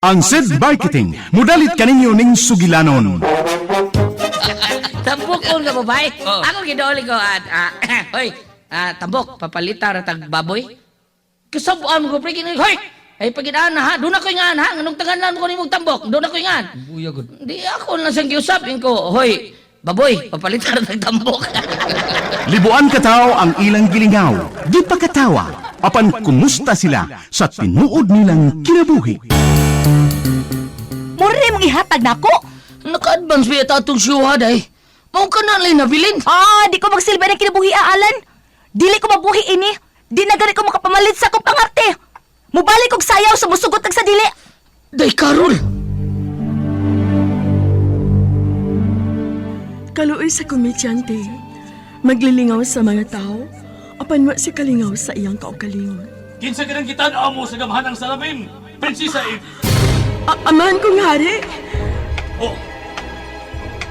Ang SED Marketing, mudalit kaninyo ning sugilanon. Tambok ko nga babae. Ako gidooli ko at hoy, tambok papalita ra tag baboy. Kasabuan ko pre kini hoy. Ay pagidaan na ha, doon ako ingan ha, nganong tanganan ko nimong tambok, doon ako ingan. Buya gud. Di ako lang siyang giusap ko, hoy, baboy, papalita ra tag tambok. Libuan kataw ang ilang gilingaw, di pa katawa, apan kumusta sila sa tinuod nilang kinabuhi. Mura mong ihatag nako. Naka-advance ba yata atong siyuha day? Mao ka na lang nabilin. Ah, di ko magsilbi ng kinabuhi Alan. Dili ko mabuhi ini. Di na gani ko makapamalit sa akong pangarte. Mubalik og sayaw sa musugot ag sa dili. Day Karol. Kaluoy sa komedyante. Maglilingaw sa mga tao, apan wa si kalingaw sa iyang kaugalingon. Kinsa ka nang gitan-aw mo sa gamhanang salamin, Prinsesa Eve? Amahan kong hari! Oh,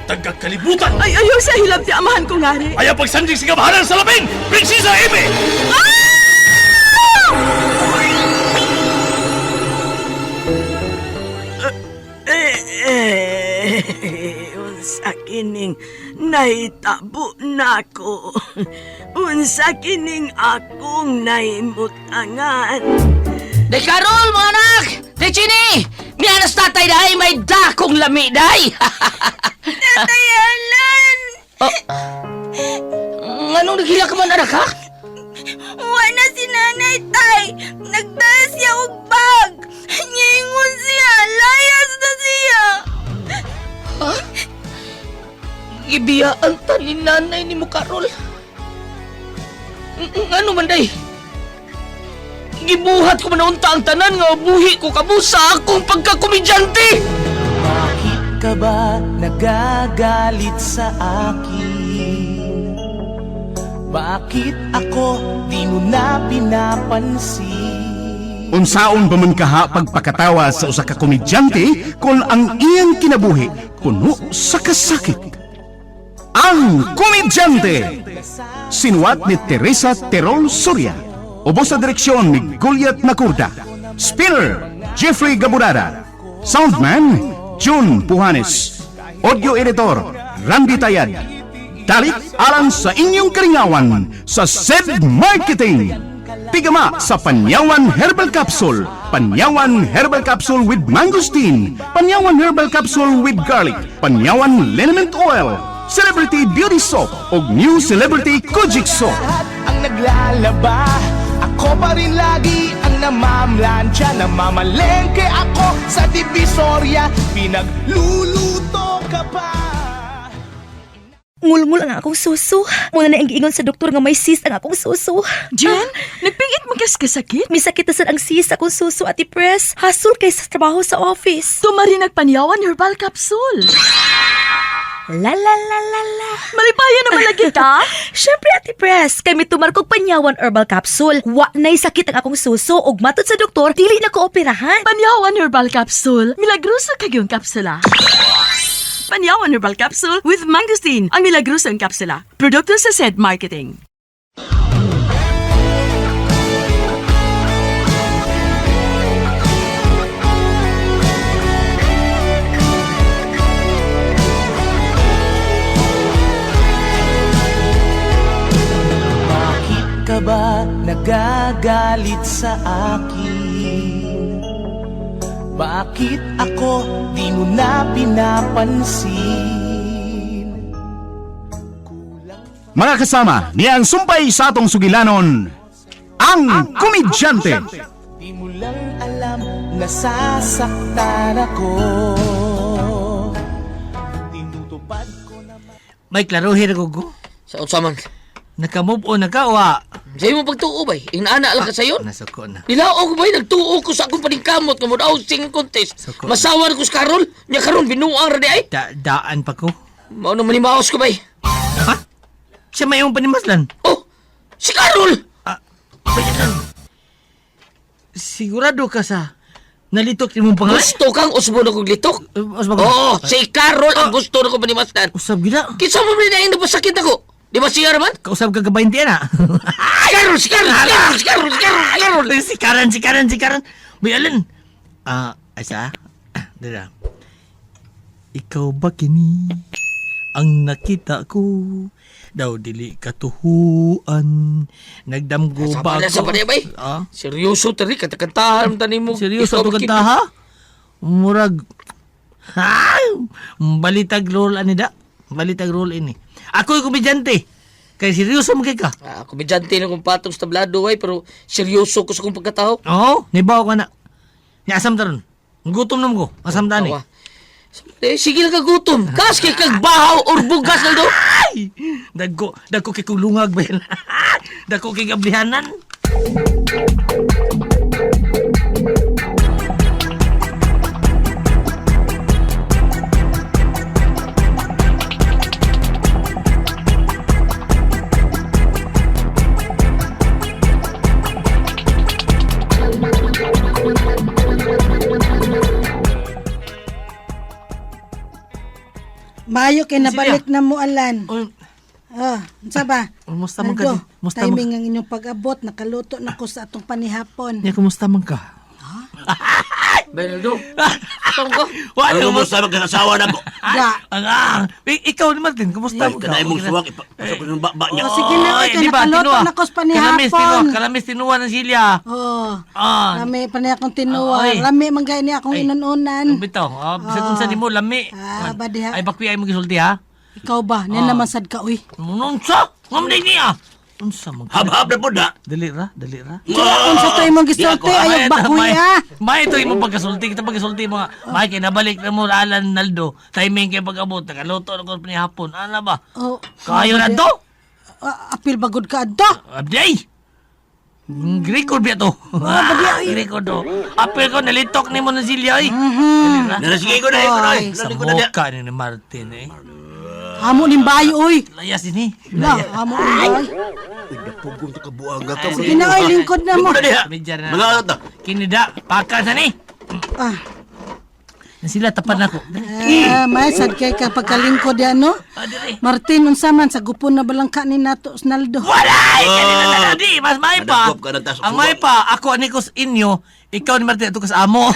tagakalibutan! Ay, ayaw sa hilabti, amahan kong hari! Ayaw pagsanding sa gamhanang salamin, Prinsesa Eve! Eh, unsa kining nahitabo nako. Unsa kining akong nahimutangan. Day Karol, mga anak! Day Chini! Mianas tatay day, may dakong lami day! Tatay Alan! Oh. Nganong naghila ka man anak ha? Wa na si nanay tay. Nagdala siya og bag. Niingon siya, layas na siya. Gibiyaan ta ni nanay ni mo Karol. Ngano man day? Gibuhat ko man unta ang tanan nga buhi ko kamo sa akong pagkakomedyante. Bakit ka ba nagagalit sa akin? Bakit ako di mo na pinapansin? Unsaon ba man kaha pagpakatawa sa usa ka komedyante kung ang iyang kinabuhi puno sa kasakit? Ang Komedyante! Sinuwat ni Teresa Terol Soria. Ubos sa direksyon ni Goliath Nakurda. Spinner, Jeffrey Gaburada. Soundman, June Puhanes. Audio editor, Randy Tayad. Dalit alang sa inyong karingawan sa SED Marketing. Tigama sa Panyawan Herbal Capsule, Panyawan Herbal Capsule with Mangosteen, Panyawan Herbal Capsule with Garlic, Panyawan Liniment Oil, Celebrity Beauty Soap ug New Celebrity Kojic Soap. Lahat ang naglalaba, ako pa rin lagi ang namamlansya. Namamalengke ako sa Divisoria, pinagluluto ka pa. Ngulngul ang akong suso. Muna na ang giingon sa doktor nga may cyst ang akong suso. Jen, nagpingit mo kas kasakit? Misakit na sad ang cyst akong suso at press. Hasol kay sa trabaho sa office. Tumari nagpanyawan herbal capsule. La la la la la. Malipayan naman lagi ka. Siyempre, Ate Press, kay mitumar kog Panyawan Herbal Capsule. Wa na'y sakit ang akong suso ug matod sa doktor, dili na ko operahan. Panyawan herbal capsule. Milagroso kagyong kapsula. Panyawan herbal capsule with mangosteen. Ang milagroso ang kapsula. Produkto sa SED Marketing. Bakit ka ba nagagalit sa akin? Bakit ako di mo na pinapansin? Mga kasama, niya ang sumpay sa atong sugilanon, ang Komedyante. Di mo lang alam nasasaktan ako. Tinutupad ko naman. May klarohin ako go. Sa unsa man? Naka-move on na ka wa. Sa imong pagtuo bay, inaana lang ka sayon. Nasuko na. Nilaog ko bay, nagtuo ko sa akong paningkamot nga mo singing contest. Suko. Masawan ko sa Karol, nya karon binuang ra di ay. Da daan pa ko. Mao na manimaos ko bay. Ha? Siya may imong panimaslan. Oh, si Karol! Sigurado ka sa nalitok imong pangalan? Gusto kang usbo na kong litok? Usbo ko. Oo, si Karol ang gusto na kong panimaslan. Usab gid. Kinsa mo man na napasakit ako? Di ba siya raman? Kausab ka gabayin na. Si Karol, si Karol, si Karol, si Karol, si Karol, si Karol. Si Karan, si Karan, si Karan. May alin. Ah, asa? Dira. Ikaw ba kini ang nakita ko? Daw dili katuhuan. Nagdamgo ba Sama na ako? sa panay, bay. Ah? Seryoso tari kanta-kantahan tani mo. Seryoso Ikaw to ba kanta ha? Murag ha? Balitag role ani da. Balitag role ini. Ako'y komedyante. Kay seryoso man kay ka. Ah, komedyante na kong patong sa tablado ay, pero seryoso ko sa kong pagkatao. Oo, nibaw ka na. Nya asam taron. Gutom na mo ko. Asam tani. Awa. Eh, sige lang kagutom. Kas kay kag bahaw or bugas na do. Ay! Dagko, dagko kay kulungag ba yan? Dagko kay gablihanan. Maayo kay nabalik na mo Alan. Uy, Ah, unsa ba? Kumusta man ka Naldo, di? Kumusta man timing ang inyong pag-abot, nakaluto na ko sa atong panihapon. Nya kumusta man ka? Bernardo. Tong ko. Wala Ano mo sa magkasawa na ko? Da. Ang ang. Eh, ikaw ni Martin, kumusta Ay, man ka? kanay mong Okay na. suwak, ipasok ko ng baba niya. Oh, sige na, Oy, oy, kay di ba, nakaluto tinuwa. na ko sa Kalamis tinuwa, panihapon. kalamis tinuwa ng silya. Oh. Ah. Lami pa niya akong tinuwa. Ay. Lami man gay niya akong Ay. inununan. Ang bitaw. Ah, bisag Ah. unsa nimo lami. Ah, ba diha? Ay bakwi ay mo gisulti ha. Ikaw ba? Niya Ah. naman sad ka uy. Unsa? Ngam di niya. Unsa man? ka? Hab-hab na po na. Dali ra, dali ra. Unsa to imong gisulti ayaw bakwi ah. May ito imong pagkasulti, kita pagkasulti mga may kay nabalik na mo Alan Naldo. Timing kay pag-abot, nakaluto na ko ni hapon. Ana ba? Oh. Kayo na to? Ah, apil bagod ka adto. Abday! Record ba to? Record to. Apil ko, nalitok ni mo ng silya eh. Dali ra. Narasige ko na, ko na. Ay. Sa Nalalig ko na niya. mukha ni ni Martin eh. Amo ning bayo uy. Layas din eh. La, amo ning bayo. Uy, napugong to kabuanga ka. Sige na oy, lingkod na mo. Lingkod na diha. Medya na. Mga ano ta? Kinida, paka sa ni. Ah. Na sila tapan ako. Ah, may sad kay ka pagkalingkod yan, no? Ah, dire. Martin, unsa man sa gupon na balangka ni nato Snaldo. Walay! Kanina na na di! Mas may pa! Nadagop ka ng taas. Ang may pa, ako ani ko sa inyo, ikaw ni Martin, ito ka sa amo.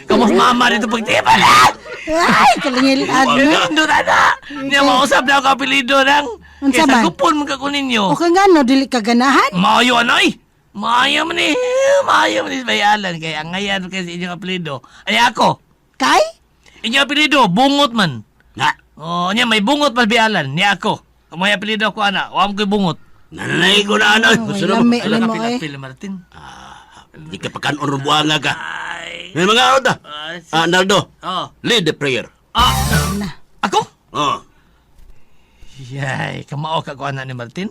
Kamos mama dito pagtiba na! Ay, kalingilad no. Lindo na na! Niya mausap na ako apelido nang. Unsa Kaysa man? gupon man ka ko ninyo. Okay nga no, dili ka ganahan. Maayo anay! Maayo man eh! Maayo man eh bayalan. Kaya ang ngayan kay sa inyong apelido. Ay ako! Kay? Inyong apelido, bungot man. Na, Oh, niya may bungot man bialan. Niya ako. Ang may apelido ako ana, wa mo ko'y bungot. nananay ko na ano. Oh, Gusto na mo. lami. Wala mo, ka eh. apil Martin. Di ka pagkanon ng buanga ka. Ay. May mga ano ta? Ah, Naldo, Oh. lead the prayer. Ah. Ako? Oh, Yay, kamao ka ko ana ni Martin.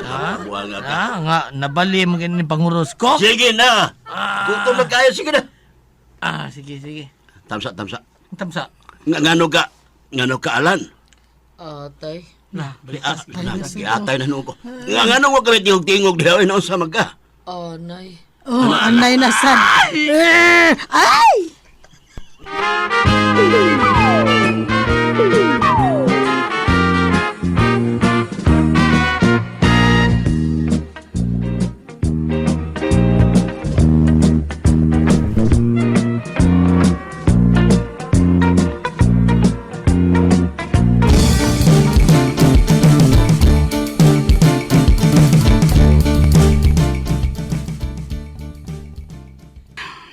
Ha? buanga ka. Ah, nga nabali mo ganin panguros ko. Sige na. Gutom na kayo, sige na. Ah, sige, sige. Tamsa, tamsa. Tamsa. Nga, ngano ka, Alan? Atay. Na, balik. Ah, na, giatay na noon ko. Nga, ngano ko kami tingog-tingog diha, ay noon sa magka. Anay. Oh, anay na sad. Eh, Ay!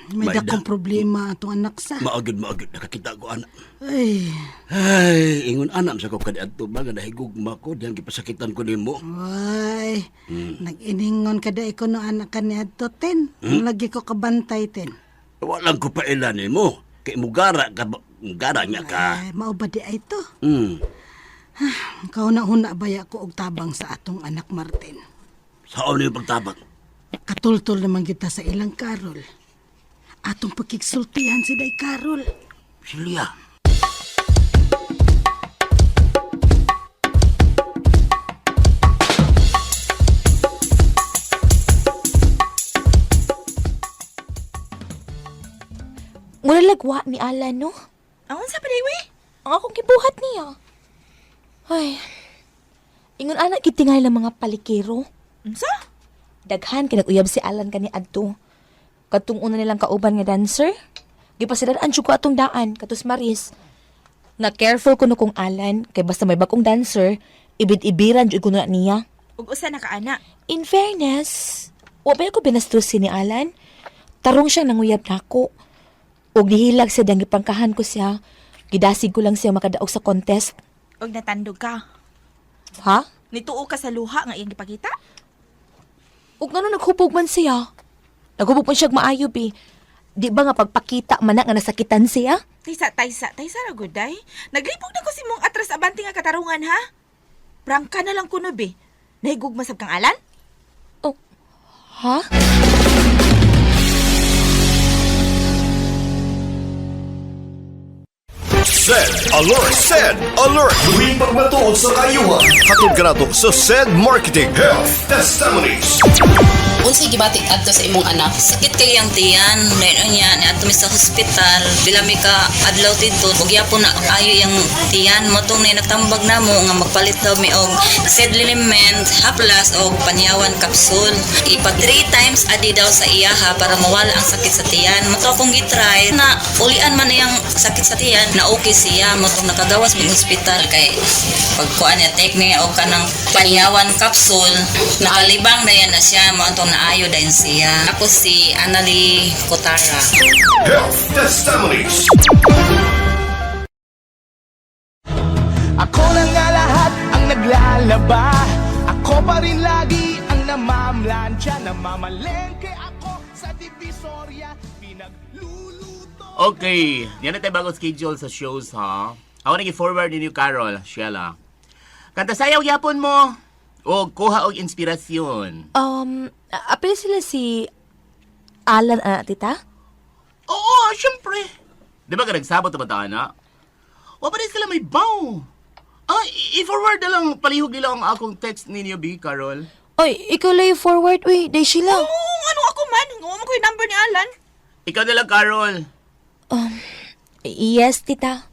May May dakong problema atong anak sa. Maagod, maagod, nakakita ko, anak. Ay, Ay, ingon anam sa ko kaniadto ba nga nahigugma ko diyang gipasakitan ko nimo. ay. Nag-iningon ka da ko no anak ka ni adto ten. Lagi ko kabantay ten. Walang ko paila nimo. Kay mugara ka ba- mugara niya ka. Ay, mao ba di ay to? Kauna-huna baya ko og tabang sa atong anak Martin. Saon yung pagtabang? Katultol naman kita sa ilang Karol. Atong pakigsultihan si Day Karol. Silya. Mura lagwa ni Alan, no? Ang unsa pa we? Ang akong gibuhat niya. Ay, ingon anak gitingay lang mga palikero. Unsa? Daghan kay nag-uyab si Alan kani adto. Katong una nilang kauban nga dancer. Gipasidan-an jud ko atong daan katos Maris. Nga careful kuno kong Alan kay basta may bagong dancer, ibid-ibiran jud kuno na niya. Ug usa na ka ana. In fairness, wa ba ko binastusin ni Alan? Tarong siyang nanguyab nako. Og nihilag siya dang gipangkahan ko siya. Gidasig ko lang siya makadaog sa contest. Ug natandog ka. Ha? Nituo ka sa luha nga iyang gipakita? Ug ngano naghubog man siya? Naghubog man siya maayo bi. Di ba nga pagpakita man na nga nasakitan siya? Taysa, taysa, taysa ra gud day. Naglipog na ko si mong atras abante nga katarungan ha. Prangka na lang kuno be. Nahigugma sab kang Alan? Oh, ha? Send alert! Send alert! Tuwing pagmatuod sa kayuhan. Hatod ka nato sa Send Marketing Health Testimonies. Unsay gibati adto sa imong anak? Sakit kay ang tiyan, dayon niya niadto mi sa hospital. Pila mi ka adlaw didto, ug gyapon na ayo yang tiyan mo tong nagtambag namo nga magpalit daw mi og sedliment, haplas og panyawan capsule. Ipa 3 times a day daw sa iyaha para mawala ang sakit sa tiyan. Mo to akong gitry na ulian man iyang sakit sa tiyan na okay siya mo tong nakagawas mig hospital kay pagkuan niya take niya og kanang panyawan capsule nakalibang na yan na siya mo atong naayo dayon siya. Ako si Annalie Kotara. Health Testimonies. Ako na nga lahat ang naglalaba. Ako pa rin lagi ang namamlansya. Namamalengke ako sa Divisoria. Pinagluluto. Okay, yan na tayo bagong schedule sa shows, ha? Ako nang i-forward ninyo, Carol, Sheila. Kanta sayaw yapon mo! O kuha og inspirasyon. Apil sila si Alan, ah, tita? Oo, syempre. Di ba ka nagsabot na ba na? Wa pa rin sila may bow. Ah, i-forward na lang, palihog nila ang akong text ninyo, B, Carol. Oy, ikaw lang yung forward, uy, day sila. Oo, ano ako man? Nguwa mo ko yung number ni Alan. Ikaw na lang, Carol. Yes, tita.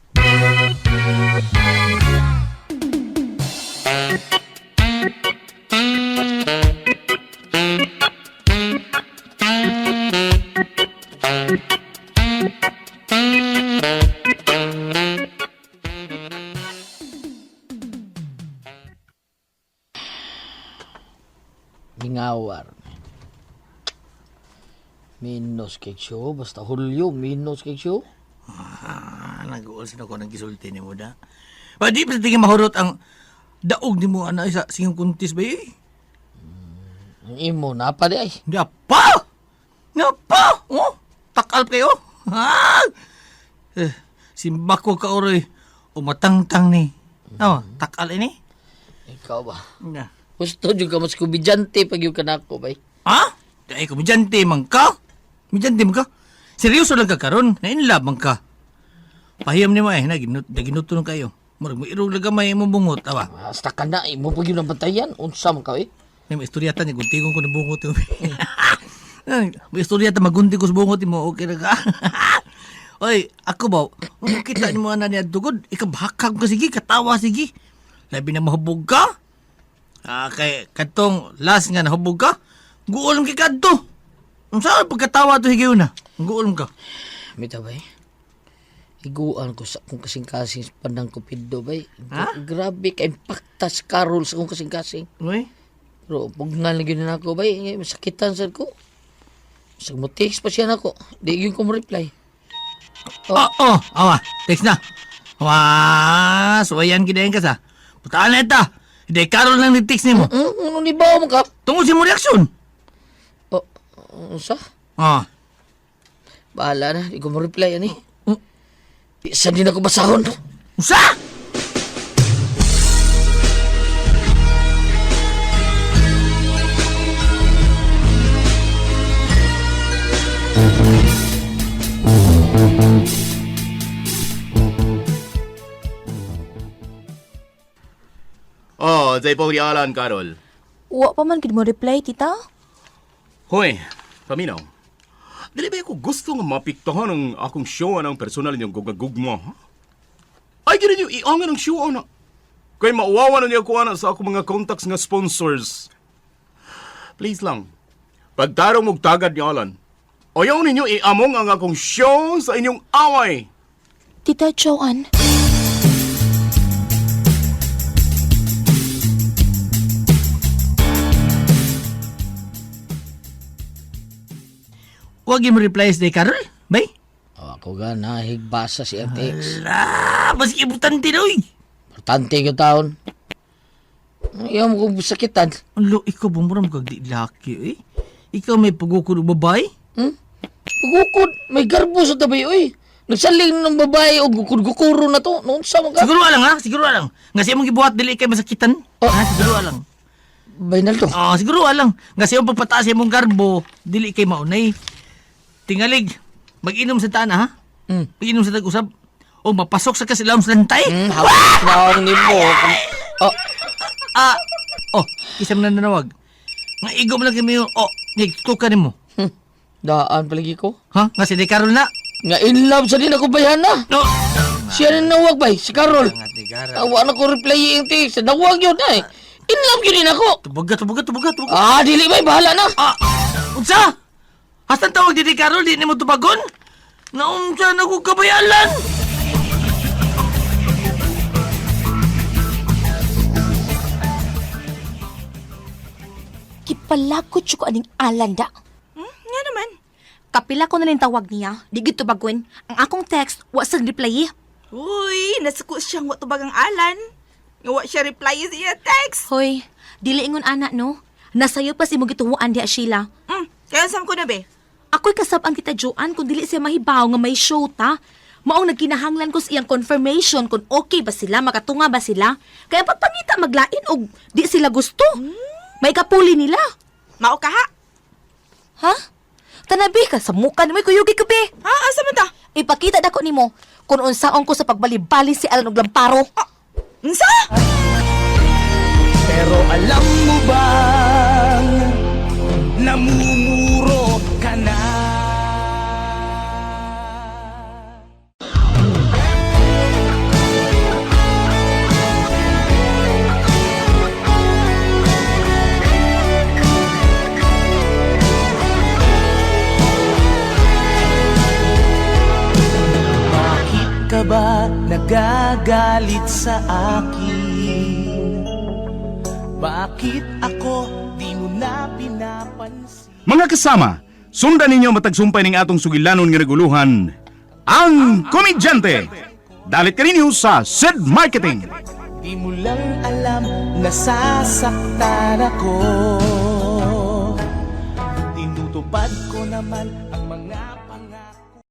Mingawar. Minos kay show. Basta Hulyo, minos kay show. Ah, nag-uul sa ko nang gisulti ni mo da. Ba di pa sa tingin mahurot ang daog ni mo ana sa singong kuntis ba eh. Ang imo, napa di ay. Napa! Napa! Oh, takal kayo. Ha? Eh, simbako ka oroy. Umatangtang ni. Oh, takal ini. Ikaw ba? Na. Gusto jud ka mas kubidyante pag yung kanako bay. Ha? Dahil komedyante man ka. Komedyante man ka. Seryoso lang ka karon, na in love man ka. Pahiyam ni mo eh, naginut, naginuto nung kayo. Murag mo irog lang gamay imong bungot, awa. Basta ka na, imo pag yun ang bantayan. Unsa man ka eh. May maistorya ta niya, guntigon ko ng bungot mo. Ay, may istorya ta, magunti ko sa bungot mo, okay na ka. Oy, ako ba, kung kita ni mo ana niya dugod, ikabhakag ka sige, katawa sige. Labi na mahubog ka. Ah, kay katong last nga nahubog ka, guol kay kadto. Unsa ang pagkatawa to higayon na? Guol ka. Mita bay. Iguan ko sa akong kasing-kasing sa pandang kupido bay. Ha? Grabe ka impacta sa Carol sa akong kasing-kasing. Uy. Pero pugnan lang yun na ako bay. Ngay, Masakitan sad ko. Sa mo text pa siya nako. Di yun ko mo reply. Oh, oh, awa, text na. Wa, suwayan gid ka sa. Putaan na ita. Hindi, karon lang ni text nimo. Ano ni ba mo ka? Tungod sa mo reaksyon. Oh, unsa? Ah. Bahala na, di ko mo reply ani. Sa din ako basahon. Unsa? Oh, sa ipong ni Alan, Carol. Wa pa man gid mo reply, tita. Hoy, paminaw. Dili ba ako gusto nga mapiktahan ang akong show ang personal niyong gugma-gugma, ha? Ay, gina niyo iangan ang show na. Kay mauwawa na niya ko ana sa akong mga contacts nga sponsors. Please lang. Pagtarong og tagad ni Alan, Ayaw ninyo iamong ang akong show sa inyong away. Tita Joanne. Wag mo reply sa Carol, bay? Oh, ako ga nahigbasa si FX. Ala, mas importante na, uy. Importante yung taon. Iyaw mo kong sakitan. Alo, ikaw ba mo kag di laki, eh? Ikaw may pagukod og babae? Hmm? Pagukod, may garbo sa tabi, uy. Nagsaling ng babae o gukod-gukuro na to. Noon sa mga... Siguro lang ha, siguro lang. Nga siya mong gibuhat dili kay masakitan. Oh. Ha, siguro lang. Bainal to. Ah, siguro lang. Nga siya pagpataas imong garbo, dili kay maunay. Tingalig, mag-inom sa taan ha. Mag-inom sa tag-usab. O mapasok sa kasilam sa lantay. Hawak na ang nimo. Oh. Ah, oh, isa man na nanawag. Nga igom lang kami yung, oh, nagtuka nimo. Daan palagi ko. Ha? Nga si De Carol na. Nga in love sa din ako bayan na. No. Siya na nawag bay, si Carol. Awa na ko reply yung text. Nawag yun ay. In love yun din ako. Tubaga, tubaga, tubaga, tubaga. Ah, dili bay, bahala na. Ah, unsa? Hastan tawag di De Carol, di nimo tubagon? Naunsa na ko kabayalan? Gipalakot siya ko aning alanda. Nga naman. Kapila ko na rin tawag niya. Di gid tubagon. Ang akong text, wa sa reply eh. Uy, nasuko siyang wa tubag ang Alan. Nga wa siya reply sa iya text. Hoy, dili ingon ana no. Nasayo pa si mo gituhuan diha Sheila. Kaya saan ko na be? Ako'y kasab ang tita Joanne kung dili siya mahibaw nga may show ta. Maong nagkinahanglan ko sa iyang confirmation kung okay ba sila, makatunga ba sila. Kaya pagpangita maglain og di sila gusto. May kapuli nila. Mao ka ha? Ha? Tanabi ka sa muka ni kuyugi ko be. Ha, asa man ta? Ipakita dako nimo kung unsaon ko sa pagbali-bali si Alan og lamparo. Unsa? Pero alam mo bang namumuro ka na? Bakit ka ba nagagalit sa akin? Bakit ako di mo na pinapansin? Mga kasama, sundan ninyo matagsumpay ning atong sugilanon nga naguluhan, ang komedyante. Dalit kaninyo sa Sid Marketing. Di mo lang alam nasasaktan ako. Tinutupad ko naman